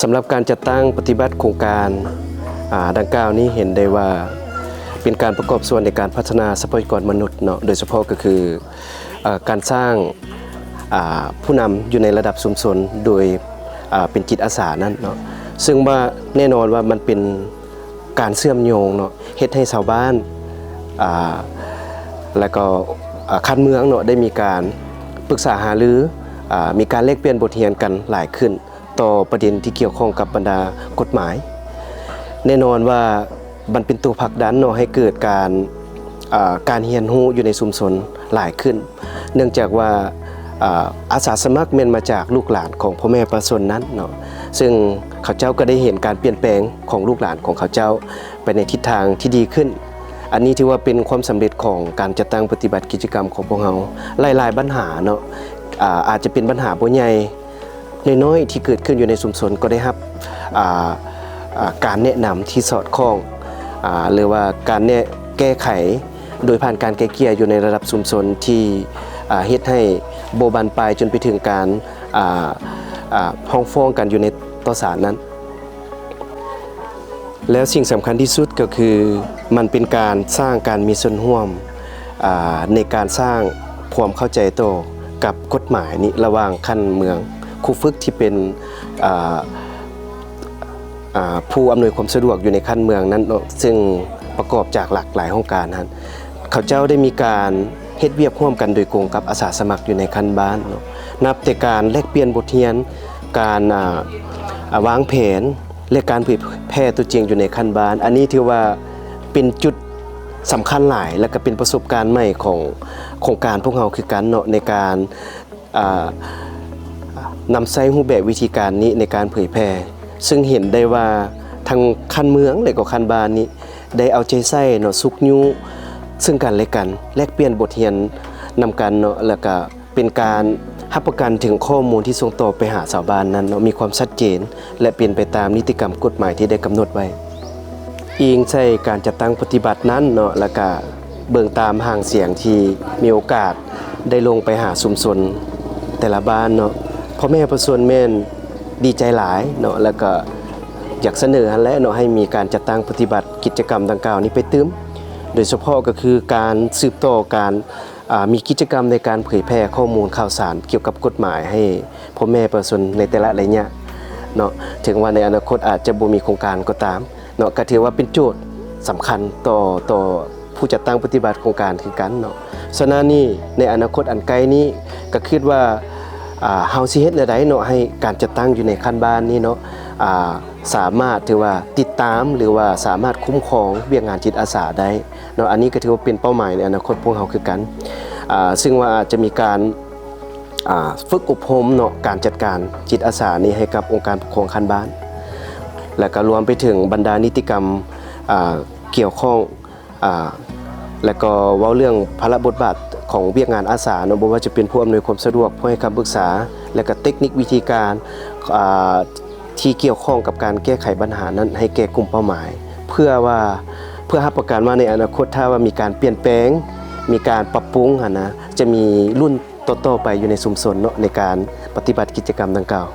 ສຳລັບການຈັດຕັ້ງປະຕິບັດໂຄງການ ອາ ດັ່ງກ່າວນີ້ ເຫັນໄດ້ວ່າເປັນການປະກອບສ່ວນໃນການພັດທະນາຊັບພະຍາກອນມະນຸດເນາະ, ໂດຍສະເພາະກໍຄື ເອີ ການສ້າງ ອາ ຜູ້ນຳຢູ່ໃນລະດັບຊຸມຊົນໂດຍ ອາ ເປັນຈິດອາສານັ້ນເນາະ, ເຊິ່ງວ່າແນ່ນອນວ່າມັນເປັນການເຊື່ອມໂຍງເນາະ, ເຮັດໃຫ້ຊາວບ້ານ ອາ ແລະກໍ ອາ ຂັ້ນເມືອງເນາະ ໄດ້ມີການປຶກສາຫາລື ອາ ມີການແລກປ່ຽນບົດຮຽນກັນຫຼາຍຂຶ້ນ ຕໍ່ປະເດັນທີ່ກ່ຽວຂ້ອງກັບບັນດາກົດໝາຍ. ແນ່ນອນວ່າມັນເປັນຕົວຜັກດັນເນາະ ໃຫ້ເກີດການ ອາ ການຮຽນຮູ້ຢູ່ໃນຊຸມຊົນຫຼາຍຂຶ້ນ, ເນື່ອງຈາກວ່າ ອາ ອາສາສະໝັກແມ່ນມາຈາກລູກຫຼານຂອງພໍ່ແມ່ປະຊາຊົນນັ້ນເນາະ, ເຊິ່ງເຂົາເຈົ້າກໍໄດ້ເຫັນການປ່ຽນແປງຂອງລູກຫຼານຂອງເຂົາເຈົ້າໄປໃນທິດທາງທີ່ດີຂຶ້ນ. ອັນນີ້ຖືວ່າເປັນຄວາມສຳເລັດຂອງການຈັດຕັ້ງປະຕິບັດກິດຈະກຳຂອງພວກເຮົາ. ຫຼາຍໆບັນຫາເນາະ ອາ ອາດຈະເປັນບັນຫາບໍ່ໃຫຍ່ ນ້ອຍໆທີ່ເກີດຂຶ້ນຢູ່ໃນຊຸມຊົນກໍໄດ້ຮັບ ອາ ອາ ການແນະນຳທີ່ສອດຄ່ອງ ອາ ຫຼືວ່າການແນະ ແກ້ໄຂໂດຍຜ່ານການໄກ່ເກ່ຍຢູ່ໃນລະດັບຊຸມຊົນທີ່ ອາ ເຮັດໃຫ້ບໍ່ບານປາຍຈົນໄປເຖິງການ ອາ ອາ ຟ້ອງຮ້ອງກັນຢູ່ໃນຕໍ່ສານນັ້ນ. ແລ້ວສິ່ງສຳຄັນທີ່ສຸດກໍຄື ມັນເປັນການສ້າງການມີສ່ວນຮ່ວມ ອາ ໃນການສ້າງຄວາມເຂົ້າໃຈຕໍ່ກັບກົດໝາຍນີ້ ລະຫວ່າງຂັ້ນເມືອງ, ຄູຝຶກທີ່ເປັນ ອາ ອາ ຜູ້ອຳນວຍຄວາມສະດວກຢູ່ໃນຂັ້ນເມືອງນັ້ນເນາະ, ເຊິ່ງປະກອບຈາກຫຼາກຫຼາຍຫ້ອງການຫັ້ນ ເຂົາເຈົ້າໄດ້ມີການເຮັດວຽກຮ່ວມກັນໂດຍກົງກັບອາສາສະໝັກຢູ່ໃນຂັ້ນບ້ານເນາະ, ນັບແຕ່ການແລກປ່ຽນບົດຮຽນ, ການ ອາ ອາ ວາງແຜນ ແລະ ການເຜີຍແຜ່ຕົວຈິງຢູ່ໃນຂັ້ນບ້ານ. ອັນນີ້ຖືວ່າເປັນຈຸດສຳຄັນຫຼາຍ ແລະ ກໍເປັນປະສົບການໃໝ່ຂອງໂຄງການພວກເຮົາຄືກັນເນາະ ໃນການ ອາ ນຳໃຊ້ຮູບແບບວິທີການນີ້ໃນການເຜີຍແຜ່, ເຊິ່ງເຫັນໄດ້ວ່າທັງຂັ້ນເມືອງ ແລະ ກໍຂັ້ນບ້ານນີ້ ໄດ້ເອົາໃຈໃສ່ເນາະ, ຊຸກຍູ້ເຊິ່ງກັນ ແລະ ກັນ, ແລກປ່ຽນບົດຮຽນນຳກັນເນາະ, ແລ້ວກະເປັນການຮັບປະກັນເຖິງຂໍ້ມູນທີ່ສົ່ງຕໍ່ໄປຫາຊາວບ້ານນັ້ນເນາະ ມີຄວາມຊັດເຈນ ແລະ ເປັນໄປຕາມນິຕິກຳກົດໝາຍທີ່ໄດ້ກຳນົດໄວ້. ອີງໃສ່ການຈັດຕັ້ງປະຕິບັດນັ້ນເນາະ ແລ້ວກະເບິ່ງຕາມຫາງສຽງທີ່ມີໂອກາດໄດ້ລົງໄປຫາຊຸມຊົນແຕ່ລະບ້ານເນາະ, ພໍ່ແມ່ປະຊາຊົນແມ່ນດີໃຈຫຼາຍເນາະ, ແລ້ວກະຢາກສະເໜີຫັ້ນແຫຼະເນາະ ໃຫ້ມີການຈັດຕັ້ງປະຕິບັດກິດຈະກຳດັ່ງກ່າວນີ້ໄປຕື່ມ, ໂດຍສະເພາະກໍຄືການສືບຕໍ່ການ ອາ ມີກິດຈະກຳໃນການເຜີຍແຜ່ຂໍ້ມູນຂ່າວສານກ່ຽວກັບກົດໝາຍໃຫ້ພໍ່ແມ່ປະຊາຊົນໃນແຕ່ລະໄລຍະເນາະ, ເຖິງວ່າໃນອະນາຄົດອາດຈະບໍ່ມີໂຄງການກໍຕາມເນາະ, ກໍຖືວ່າເປັນໂຈດສຳຄັນຕໍ່ ຕໍ່ຜູ້ຈັດຕັ້ງປະຕິບັດໂຄງການຄືກັນເນາະ. ສະນັ້ນນີ້ ໃນອະນາຄົດອັນໃກ້ນີ້ ກໍຄິດວ່າ ອາ ເຮົາຊິເຮັດແນວໃດເນາະ ໃຫ້ການຈັດຕັ້ງຢູ່ໃນຂັ້ນບ້ານນີ້ເນາະ ອາ ສາມາດ ຖືວ່າຕິດຕາມ ຫຼືວ່າສາມາດຄຸ້ມຄອງວຽກງານຈິດອາສາໄດ້ເນາະ, ອັນນີ້ກໍຖືວ່າເປັນເປົ້າໝາຍໃນອະນາຄົດພວກເຮົາຄືກັນ, ອາ ເຊິ່ງວ່າອາດຈະມີການ ອາ ຝຶກອົບຮົມເນາະ ການຈັດການຈິດອາສານີ້ໃຫ້ກັບອົງການປົກຄອງຂັ້ນບ້ານ ແລະ ກໍລວມໄປເຖິງບັນດານິຕິກຳ ອາ ກ່ຽວຂ້ອງ ອາ ແລະ ກໍເວົ້າເລື່ອງພາລະບົດບາດຂອງວຽກງານອາສາເນາະ, ບໍ່ວ່າຈະເປັນຜູ້ອຳນວຍຄວາມສະດວກ, ຜູ້ໃຫ້ຄຳປຶກສາ ແລະ ກໍເຕັກນິກວິທີການ ອາ ທີ່ກ່ຽວຂ້ອງກັບການແກ້ໄຂບັນຫານັ້ນໃຫ້ແກ່ກຸ່ມເປົ້າໝາຍ, ເພື່ອວ່າ ເພື່ອຮັບປະກັນວ່າໃນອະນາຄົດ ຖ້າວ່າມີການປ່ຽນແປງ, ມີການປັບປຸງຫັ້ນນະ, ຈະມີລຸ້ນຕໍ່ໆໄປຢູ່ໃນຊຸມຊົນເນາະ ໃນການປະຕິບັດກິດຈະກຳດັ່ງກ່າວ.